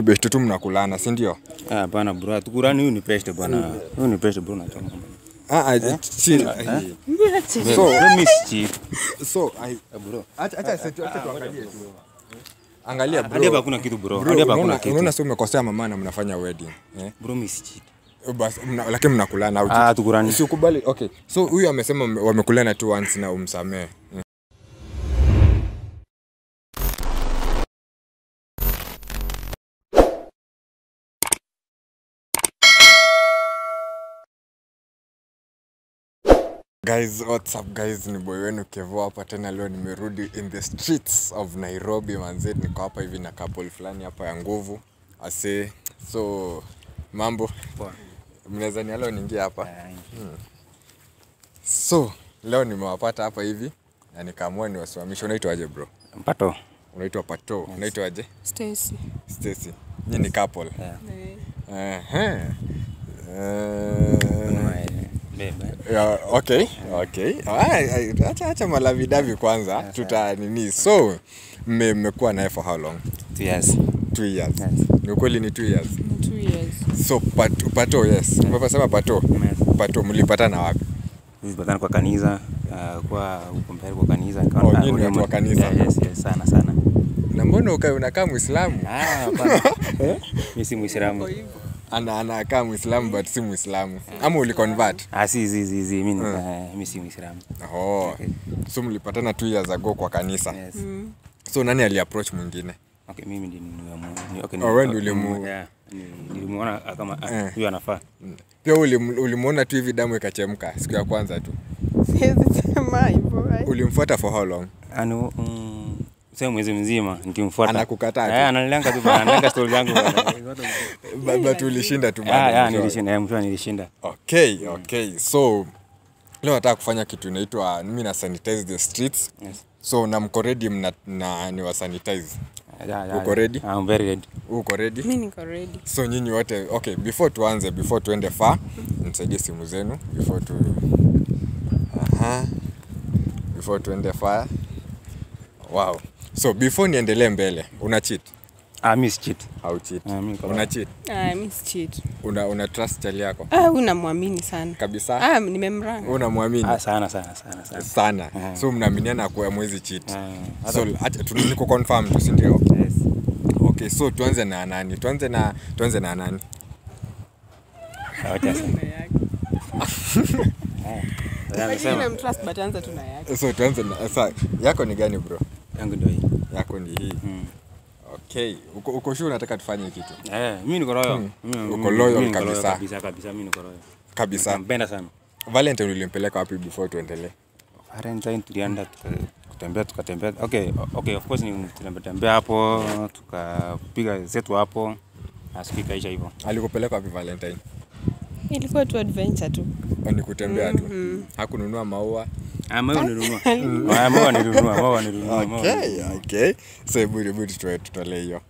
Best tu mnakulana, si ndio? Ah, hapana bro, tukurani huyu ni best bwana. Huyu ni best bro nachoma. Ah, ah, chill. So, let me see. So, I Bro. acha acha acha tuangalie tu. Angalia bro. Hadi hapa hakuna kitu bro. Bro, Hadi hapa hakuna unaona kitu. unaona sio umekosea mama na mnafanya wedding. Eh? Bro, mimi si cheat. Bas, lakini mnakulana au Ah, tukurani. Usikubali. Okay. So huyu amesema wamekulana tu once na umsamee. Guys, what's up guys? Ni boy wenu Kevo hapa tena. Leo nimerudi in the streets of Nairobi manze. Niko hapa hivi na couple fulani hapa ya nguvu ase. So mambo, mnaweza ni leo niingie hapa. So leo nimewapata hapa hivi na nikaamua niwasimamishe. Unaitwa aje bro? Pato. Unaitwa Pato. Yes. Unaitwa aje? Stacy. Stacy. Nyinyi ni couple. Yeah. Ehe. Babe. Yeah, okay, okay. Acha acha malavidavi kwanza. Tuta nini. So mmekuwa naye for how long? 2 years. 2 years. Yes. Ni ukweli ni 2 years. 2 years. So Pato, Pato yes. Umesema Pato. Yes. Pato mlipatana wapi? Tulipatana kwa kanisa, kwa huko mbele kwa kanisa. Oh, nyinyi ni watu wa kanisa. Yeah, yes, yes, sana sana. Na mbona ukae unakaa Muislamu? Ah, hapana. Mimi si Muislamu. Ana anakaa Muislamu but si Muislamu. Ama uliconvert? Ah, si si si si mimi mimi si Muislamu. Oh. So mlipatana 2 years ago kwa kanisa. Yes. So nani aliapproach mwingine? Okay, mimi ndiye niliamua. Okay, Oh, wewe ndiye yeah, nilimuona kama huyu anafaa. Pia ulimuona tu hivi damu ikachemka siku ya kwanza tu. Siwezi sema hivyo. Ulimfuata for how long? Anu sasa mwezi mzima nikimfuata. Anakukataa tu. Eh, ananilenga tu bana, analenga story zangu bana. But ulishinda tu Ah, bado. yeah, mwishowe. nilishinda, mwisho nilishinda. Okay, okay. So leo nataka kufanya kitu inaitwa mimi na sanitize the streets. Yes. So na mko ready mna na ni wa sanitize. Yeah, Uko ready? I'm very ready. Uko ready? Mimi niko ready. So nyinyi wote okay, before tuanze, before tuende far, nisaidie simu zenu before tu Aha. Before tuende far. Wow. So before niendelee mbele, una cheat? Ah, mimi si cheat. Au cheat? Ah, mimi niko Una cheat? Ah, mimi si cheat. Una trust chali yako? Ah, unamwamini sana. Kabisa? Ah, nimemranga. Unamwamini? Ah, sana sana sana sana. Sana. So mnaaminiana kwa mwezi cheat. Ah, So acha tu niko confirm tu, si ndio? Yes. Okay, so tuanze na nani? Tuanze na nani? Acha sasa. Na yake. Sasa Lakini nasema namtrust but anza tu na yake. So tuanze na sasa yako ni gani bro? yangu ndio hii. Yako ni hii. Okay, uko sure unataka tufanye kitu? Eh, mimi niko loyal. Uko loyal Mimi niko kabisa. Kabisa kabisa mimi niko loyal. Kabisa. Nampenda sana. Valentine ulimpeleka wapi before tuendelee? Valentine tulienda kutembea tukatembea. Okay, okay, of course ni tulitembea hapo, tukapiga zetu hapo. Na siku ikaisha hivyo. Alikupeleka wapi Valentine? Ilikuwa tu adventure tu. Au ni kutembea tu? Hakununua maua. Ah, maua nilinunua. Ah, maua nilinunua, maua nilinunua. Maua Okay, nilinunua. okay. So hebu tutolee hiyo.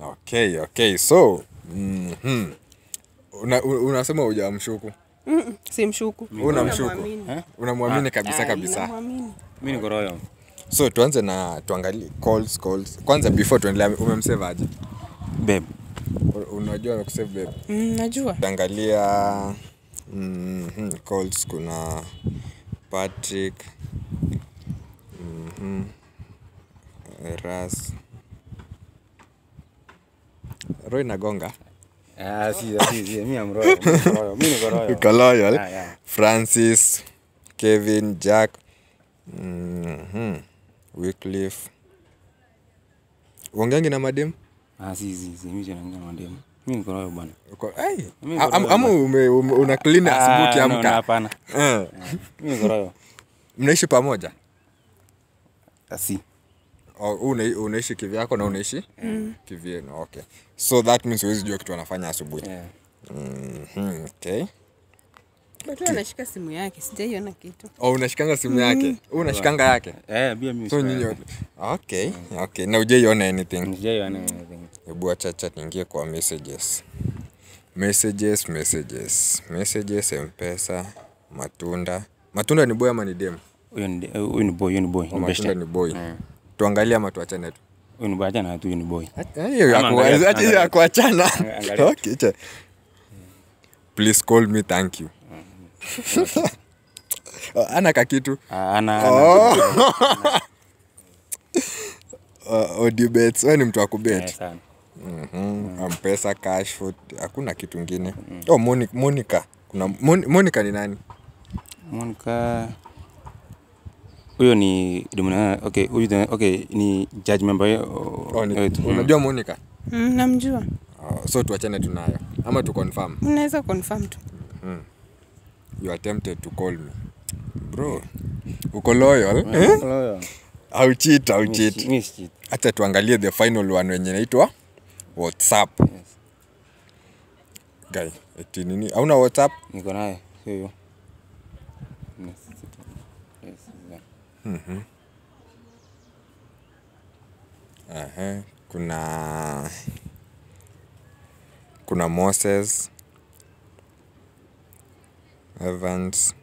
Okay, okay. So, unasema hujamshuku. Simshuku. Unamshuku. Namwamini. Unamwamini kabisa Ah, kabisa. namwamini. Mimi niko loyal. So tuanze na tuangalie calls. Kwanza before tuendelee umemsave aje? Babe. Unajua amekusave babe? Najua. Angalia calls kuna Patrick, Ras Roy Nagonga. Ah, si si si, mimi am loyal. Mimi niko loyal. Mimi niko loyal. Uko loyal. Ah, yeah. Francis, Kevin, Jack, Wycliffe. Uongeangi na madem? Ah, si si si, mimi sina madem. Mimi niko loyal bwana. Uko ai, Mimi niko loyal ama una clean asubuhi Ah, no, ukiamka? no, hapana. Eh. Mimi niko loyal. Mnaishi pamoja? Ah, si. Oh, unaishi kivyako na unaishi kivyenu. Okay. So that means huwezi jua kitu anafanya asubuhi. Yeah. Okay. But wewe anashika simu yake, sijaiona kitu. Oh, unashikanga simu yake. Unashikanga yake. Eh, bia mimi. So nyinyi wote. Okay, okay. Na hujaiona anything. Sijaiona anything. Hebu acha acha niingie kwa messages. Messages, messages. Messages, M-Pesa, matunda. Matunda ni boy ama ni dem? Huyo ni boy, huyo ni boy. Wa matunda ni boy. Tuangalie ama tuachane tu? Huyo ni boy, achana tu, huyo ni boy. Hiyo ya kuachana. Okay. Please call me, thank you. Ana kakitu. Ana. Audio bets, wewe ni mtu wa kubet. Sana. M-Pesa, cash, food, hakuna kitu kingine. Oh, Monica. Kuna Monica ni nani? Monica huyo ni okay, huyo okay ni judge member. Unajua Monica? Namjua. So tuachane tunayo ama tu confirm? Unaweza confirm tu. You attempted to call me. Bro, uko loyal? Loyal. Au cheat, au cheat. Mimi cheat. Acha tuangalie the final one wenye inaitwa WhatsApp. Yes. Guy, eti nini? Hauna WhatsApp? Niko nayo, sio hiyo. Yes. Aha, kuna Moses Evans.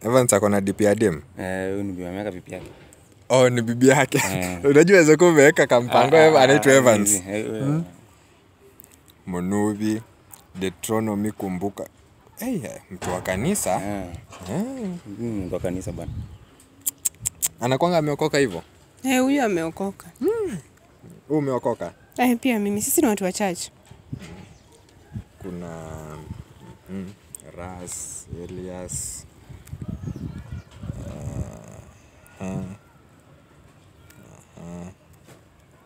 Evans ako na DP ya dem? Huyu ni bibi yake, bibi yake. Oh, ni bibi yake. Unajua hizo kumeweka kampango anaitwa Evans. Monubi, Deuteronomy kumbuka. Hey, mtu wa kanisa. Mtu wa kanisa bwana. Anakuanga ameokoka hivyo? Huyu ameokoka. Huyu umeokoka? Pia mimi, sisi ni watu wa church. Kuna Ras, Elias,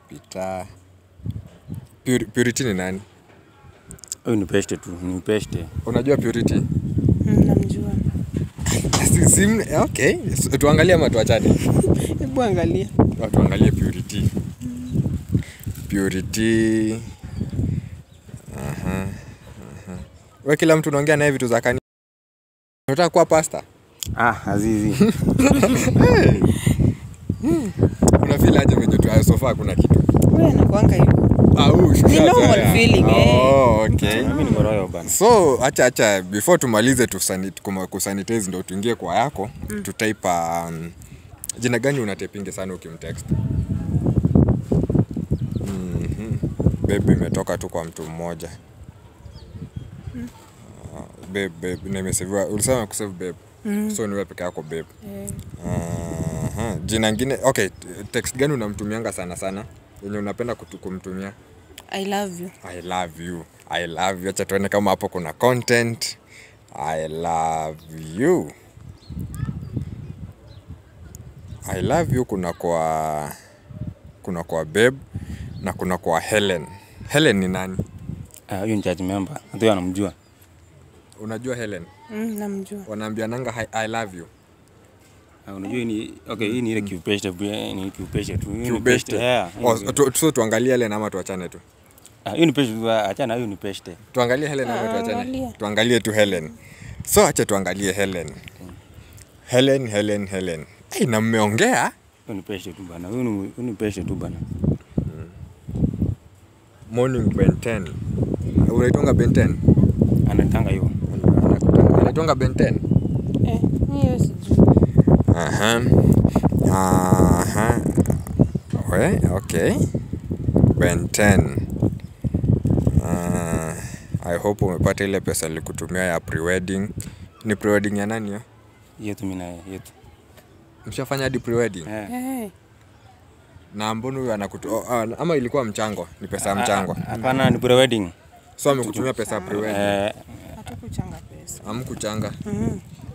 Peter. Purity ni nani? Huyu ni peste tu, ni peste. Unajua Purity? Namjua. Okay, tuangalie ama tuachane? Hebu angalia. Tuangalie Purity. Purity. Wewe kila mtu unaongea naye vitu za kanisa. Unataka kuwa pastor? Azizi. Hey. Una feel aje venye tu so far kuna kitu? Wewe anakuanga hivyo. Ni normal feeling. Oh, okay. Mimi ni royal bana. So, acha before tumalize kusanitize ndio tuingie kwa yako, tutype jina gani unatepinge sana ukimtext? Babe imetoka tu kwa mtu mmoja. Babe nimeseviwa. Ulisema kusave babe. So ni wewe peke yako babe. Jina nyingine, okay, text gani unamtumianga sana sana? Yenye unapenda kumtumia? I love you. I love you. I love you. Acha tuone kama hapo kuna content. I love you. I love you kuna kwa babe na kuna kwa Helen. Helen ni nani? Huyu ni church member. Ndio anamjua. Unajua Helen? Namjua. Wanaambiananga I love you. Unajua ni okay, hii ni ile kiupeste, ni kiupeste tu. Kiupeste. Yeah. So tuangalie Helen ama tuachane tu? Hiyo ni peste, achana hiyo ni peste. Tuangalie Helen ama tuachane? Tuangalie tu Helen. So acha tuangalie Helen. Helen. Hey, na mmeongea? Hiyo ni peste tu bana. Hiyo ni peste tu bana. Morning Ben 10. Unaitonga Ben 10? Anatanga hiyo. Anaitonga Ben 10? Hiyo sijui. Okay. Ben 10. I hope umepata ile pesa nilikutumia ya pre-wedding. Ni pre-wedding ya nani hiyo? Yetu mimi na yetu. Mshafanya hadi pre-wedding? Na mbona huyu ama ilikuwa mchango? Ni pesa ya mchango? Hapana, ni pre-wedding. So amekutumia pesa ya pre-wedding? Hatukuchanga pesa. Hamkuchanga?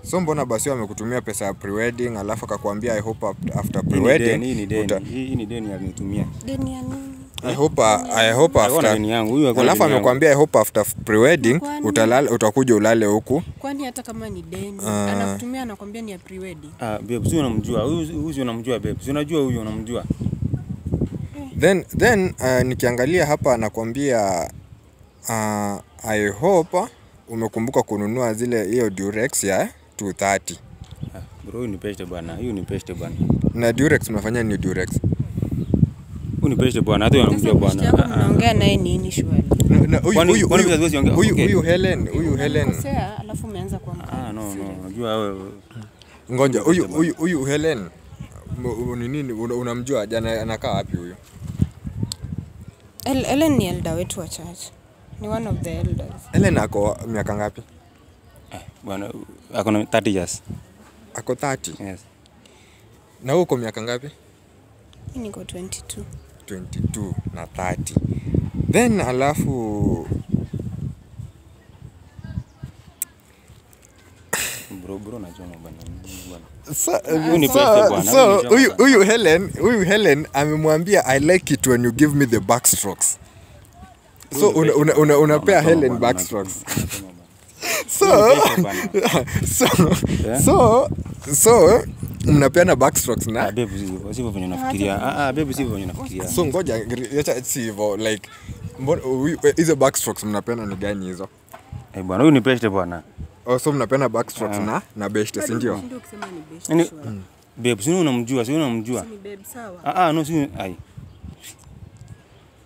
So mbona basi amekutumia pesa ya pre-wedding alafu akakwambia I hope after pre-wedding hii ni deni alinitumia. Deni ya nini? I hope after deni yangu. Huyu alafu amekwambia I hope after pre-wedding utalala, utakuja ulale huku. Kwani hata kama ni deni anakutumia anakwambia ni ya pre-wedding. Babe, si unamjua. Huyu si unamjua babe. Si unajua huyu unamjua. Then nikiangalia hapa anakwambia I hope umekumbuka kununua zile hiyo Durex ya 230. Bro, huyu ni peste bwana. Huyu ni peste bwana. Na Durex mnafanya ni Durex? Huyu ni peste bwana. Hata unamjua bwana. Unaongea naye nini shwari? Huyu Helen, huyu Helen. Kosea alafu umeanza kuamka. No. Unajua wewe. Ngoja huyu Helen ni nini unamjua jana anakaa wapi huyu? Helen ni elder wetu wa church. Ni one of the elders. Helen ako miaka ngapi? Bwana ako na 30 years. Ako 30? Yes. Na wewe uko miaka ngapi? Mimi niko 22. 22 na 30. Then alafu bro najua bwana. So huyu Helen amemwambia I like it when you give me the backstrokes. So unapea Helen backstrokes. So mnapeana backstrokes na babe sivyo venye unafikiria. Babe sivyo venye unafikiria. So ngoja acha si hivyo like hizo backstrokes mnapeana ni gani hizo? Eh bwana huyu ni best bwana. Oh, so mnapeana backstrokes na best, si ndio? Ndio kusema ni best. Babe si unamjua, si unamjua. Si ni babe sawa. No si ai.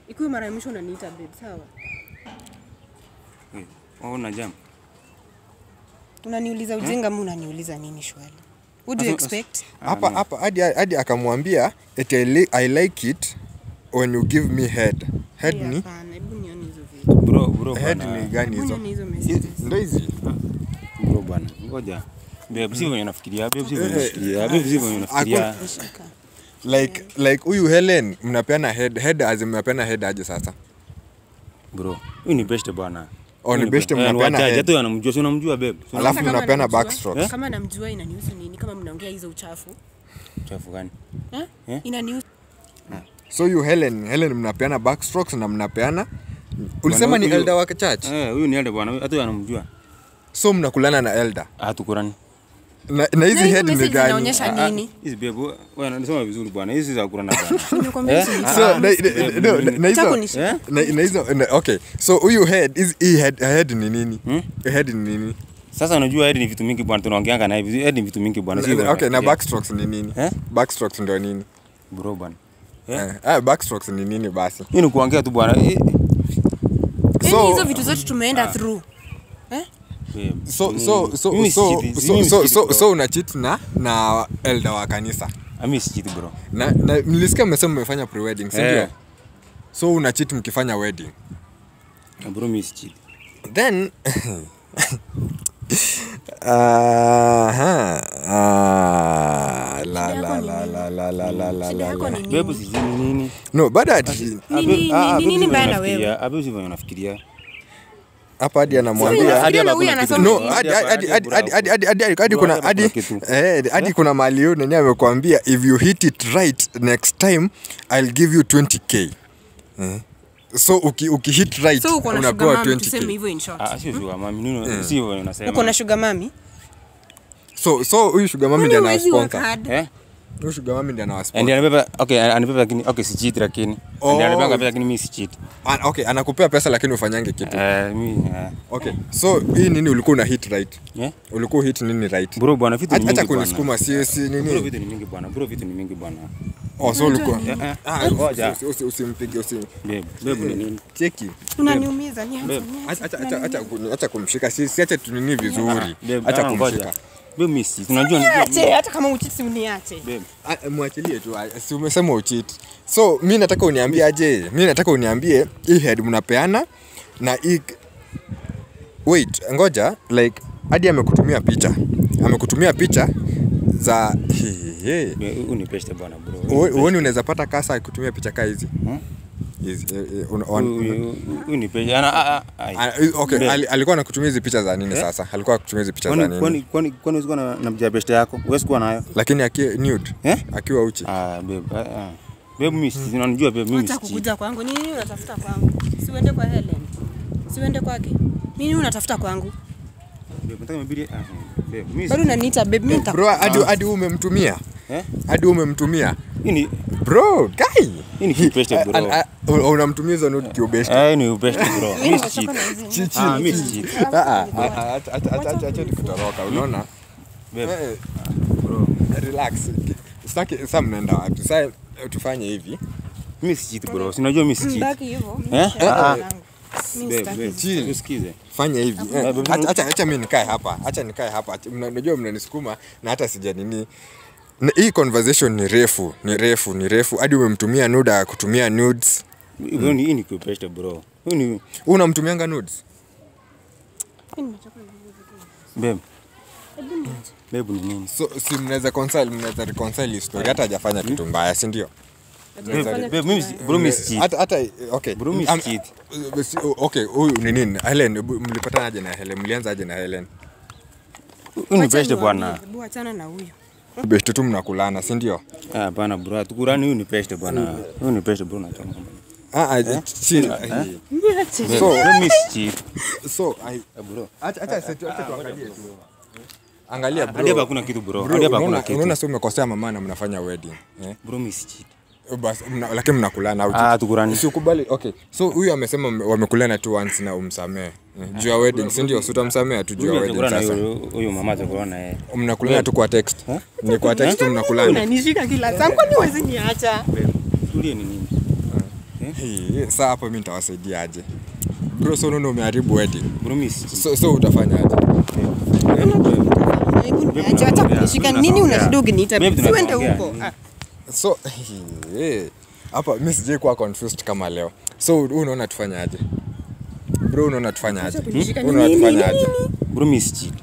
Ikuwe mara ya mwisho unaniita babe sawa. Wewe una jam. Unaniuliza ujinga mimi unaniuliza nini shwali? What do you expect? Hapa hadi akamwambia I like it when you give me head. Head ni? Hebu nione hizo vitu. Bro head ni gani hizo? Ndio hizi. Bro bwana, ngoja. Babe sivyo unafikiria, babe sivyo unafikiria, babe sivyo unafikiria. Like huyu Helen mnapeana head as mnapeana head aje sasa? Bro, huyu ni best bwana. Oh, ni best mnapeana head. Hata anamjua, si unamjua babe. Alafu mnapeana backstrokes. Kama namjua inanihusu nini? Kama mnaongea hizo uchafu. Uchafu gani? Inanihusu. So you Helen mnapeana backstrokes na mnapeana. Ulisema ni elder wa church? Huyu ni elder bwana, hata anamjua. So mnakulana na elder? Hatukulani. Na hizi head ni gani? Inaonyesha nini? Hizi babe, wewe unasema vizuri bwana. Hizi za kulana bwana. So na hizo okay. So huyu head is head ni nini? Head ni nini? Sasa unajua head ni vitu mingi bwana, tunaongeanga na hivi. Head ni vitu mingi bwana. Okay, na backstrokes ni nini? Backstrokes ndio nini? Bro bwana. Backstrokes ni nini basi? Hii ni kuongea tu bwana. So hizo vitu zote tumeenda through. So una cheat na elder wa kanisa. Mimi si cheat bro. Na nilisikia mmesema mmefanya pre-wedding, si ndio? So una cheat mkifanya wedding. Bro mimi si cheat. Then la la la la la la la la la. Babe si nini? No, baada nini mbaya na wewe? Abe sivyo unafikiria. Hapa hadi anamwambia hadi no hadi kuna hadi kuna mali yule nani amekwambia if you hit it right next time I'll give you 20k. So uki hit right so, unapewa 20k. Tuseme hivyo in short. Sio sugar mami, nini sio unasema. Uko na sugar mami? So huyu sugar mami ndiye anasponsor. Huyu sugar mami ndiye anawasponsor. Ndiye anabeba, okay, anabeba lakini okay si cheat lakini. Ndiye anabeba pesa lakini mimi si cheat. Okay, anakupea pesa lakini ufanyange kitu. Mimi Okay. So hii nini ulikuwa una hit right? Yeah? Ulikuwa hit nini right? Bro bwana vitu ni mingi. Acha kunisukuma si nini. Bro vitu ni mingi bwana. Bro vitu ni mingi bwana. Oh, so ulikuwa. Usimpige Babe ni nini? Cheki. Unaniumiza ni acha kumshika. Si acha tunini vizuri. Acha kumshika. Babe mimi si unajua niache hata kama ucheat uniache. Babe muachilie tu. Si umesema ucheat. So mimi nataka uniambie aje? Mimi nataka uniambie hii head mnapeana na hii wait, ngoja like hadi amekutumia picha. Amekutumia picha za Unipeste bwana bro. Uone unaweza pata kasa akutumia picha kaa hizi. Hizi Unipeste ana okay, alikuwa anakutumia hizi picha za nini sasa? Alikuwa anakutumia hizi picha za nini? Kwani kwani uko na mjia best yako? Wewe sikuwa nayo. Lakini akiwa nude, akiwa uchi. Babe. Babe mimi si unanijua babe mimi. Unataka kukuja kwangu? Nini unatafuta kwangu? Si uende kwa Helen. Si uende kwake. Nini unatafuta kwangu? Babe nataka mbili. Babe mimi. Bado unaniita babe mimi. Bro hadi umemtumia. Hadi umemtumia. Nini? Bro, guy. Hii ni kiubeste bro. Unamtumia hizo nude kiubeste. Ni ubeste bro. Mimi si cheat. Mimi si cheat. Acha nikutoroka, unaona? Babe. Bro, relax. Sitaki sasa mnaenda wapi? Sasa tufanye hivi. Mimi si cheat bro. Si unajua mimi si cheat. Mbaki hivyo. Mimi sitaki. Usikize. Fanya hivi. Acha mimi nikae hapa. Acha nikae hapa. Unajua mnanisukuma na hata sija nini. Hii conversation ni refu, ni refu, ni refu. Hadi umemtumia nude, kutumia nudes. Bro, ni hii ni kupesta bro. Huyu ni Unamtumianga nudes? Mimi nimechoka na hizo vitu. Babe. Hebu niache. Babe ni nini? So si mnaweza reconcile, mnaweza reconcile hii story. Hata hajafanya kitu mbaya, si ndio? Babe, mimi bro mimi si cheat. Hata okay. Bro mimi si cheat. Okay, huyu ni nini? Helen, mlipatana aje na Helen? Mlianza aje na Helen? Huyu ni best bwana. Hebu achana na huyu. Best tu mnakulana, si ndio? Ah bana bro, tukurani huyu ni best bwana. Huyu ni best bro nachoma. Chill. So mimi si cheat. So I bro. Acha tuangalie tu. Angalia bro. Hadi hapa hakuna kitu bro. Hadi hapa hakuna kitu. Unaona sio umekosea mama na mnafanya wedding. Bro mimi si cheat. Bas, lakini mnakulana au ah tukurani. Usikubali. Okay. So huyu amesema wamekulana tu once na umsamee. Juu ya wedding, si ndio? Si utamsamea tu juu ya wedding sasa. Huyu mama atakulana yeye. Mnakulana tu kwa text. Ni kwa text tu mnakulana. Unanishika kila saa. Kwani huwezi niacha? Tulie ni nini? Sasa hapo mimi nitawasaidia aje? Bro, so unaona umeharibu wedding. Bro mimi si. So utafanya aje? Hebu niache, acha kunishika. Nini unashida ukiniita? Siwende huko. So hapa mimi sijai kuwa confused kama leo. So unaona tufanye aje? Bro, unaona tufanye aje? Unaona tufanye aje? Bro mimi si cheat.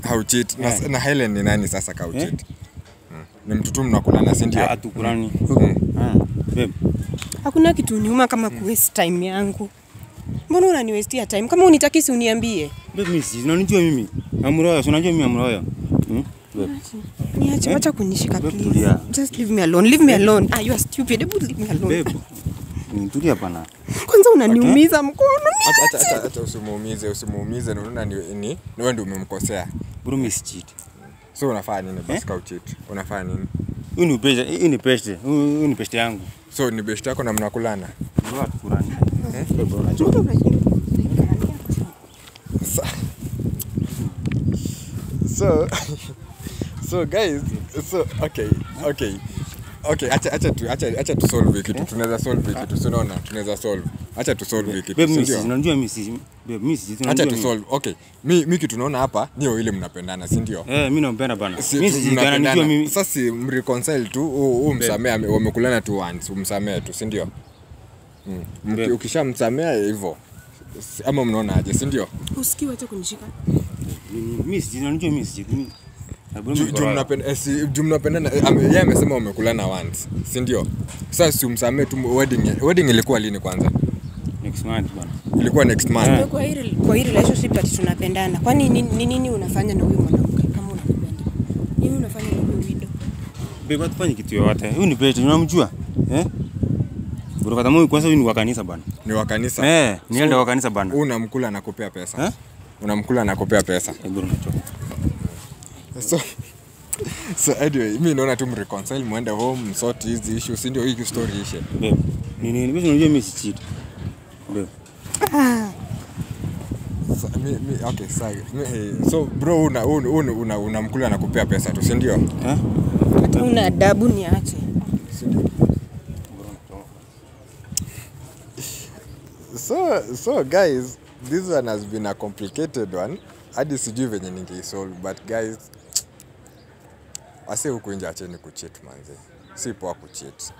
How cheat? Na Helen ni nani sasa ka cheat? Ni mtutu mnakulana, si ndio? Hatukulani. Babe. Hakuna kitu niuma kama ku waste time yangu. Mbona unaniwastia time? Kama unitaki si uniambie. Babe mimi si unanijua mimi. Amroyo, unajua mimi amroyo. Babe. Niache, acha kunishika please. Just leave me alone. Leave me alone. Ah, you are stupid. Hebu leave me alone. Babe. Nitulia bana. Kwanza unaniumiza mkono. Acha usimuumize, usimuumize. Unaona ni wewe ndio umemkosea. Bro mimi si cheat. So unafanya nini basi ka cheat? Unafanya nini? Huyu ni best, hii ni best. Huyu ni best yangu. So ni best yako na mnakulana? Bro hatukulani. So guys, so okay. Acha tu solve kitu. Tunaweza solve kitu. Si unaona? Tunaweza solve. Acha tu solve kitu. Babe mimi unajua mimi si babe mimi si acha tu solve. Okay. Mimi kitu tunaona hapa ni ile mnapendana, si ndio? Mimi nampenda bana. Mimi si unajua mimi. Sasa si mreconcile tu, umsamea, wamekulana tu once, umsamea tu, si ndio? Ukishamsamea hivyo ama mnaona aje, si ndio? Usikii, acha kunishika. Mimi si unajua mimi si juu mnapendana. Yeye amesema wamekulana once, si ndio? Sasa si umsamee tu. Wedding ilikuwa lini kwanza? Next month bana. Ilikuwa next month. Kwa hii relationship ati tunapendana. Kwani ni nini unafanya na huyu mwanamke kama unapenda? Nini unafanya na huyu widow? Babe atufanye kitu yote. Huyu ni best, unamjua? Bro kama huyu kwanza huyu ni wa kanisa bana. Ni wa kanisa. Ni elder wa kanisa bana. Unamkula na kupea pesa. Unamkula na kupea pesa. Bro nachoka. So anyway, mimi naona tu mreconcile, muende home, msort hizi issues, si ndio? Hii story ishe. Babe, ni nini? Mimi unajua mimi si cheat. Babe. So, mi okay, sorry. So bro unamkula na kupea pesa tu, si ndio? Una adabu niache. Si ndio? So guys, this one has been a complicated one. Hadi sijui venye ningeisolve, but guys, wase huku nje acheni kucheat manze. Si poa kucheat.